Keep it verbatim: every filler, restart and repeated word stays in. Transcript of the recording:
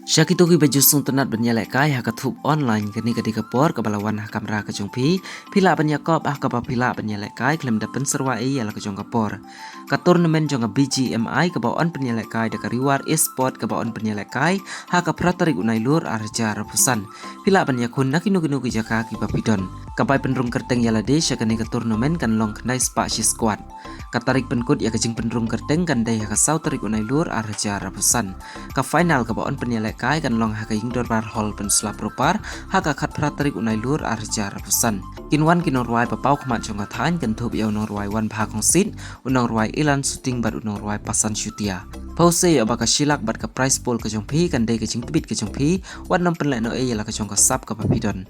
Sha kito kiba ju sngewtynnat ban ïalehkai ha ka thup online, kane ka dei ka por kaba la wan ha kamra ka jong phi. Phi lah ban ïakop ha kaba phi lah ban ïalehkai khlem da pynsyrwa ei ïa la ka jong ka por. Ka tournament jong ka B G M I kaba yn pynïalehkai da ka Reward Esport kaba yn pynïalehkai ha ka phra tarik u Nailur ar hajar arphew san. Phi lah ban ïakhun na kino kino ki jaka kiba phi don. Ka bai pynrung kyrteng ïa lade sha kane ka tournament kan long khyndai spah shi squad. Ka tarik pynkut ïa ka jingpynrung kyrteng kan dei ha ka saw tarik u Nailur ar hajar arphew san. Ka final kaba yn pynïalehkai kan long ha ka Ïingdorbar Hall Pynslap Ropar ha ka khatphra tarik u Nailur ar hajar arphew san. Kin wan ki nongrwai ba paw khmat jong ka thaiñ, kynthup ïa u nongrwai Wanbha Khongsit, u nongrwai Ilan Suting bad u nongrwai Pasan Shutia. Phewse ïa ba ka shi lak bad ka prize pool ka jong phi kan dei ka jingtbit ka jong phi, wat nym pynlehnohei ïa la ka jong ka sap kaba phi don.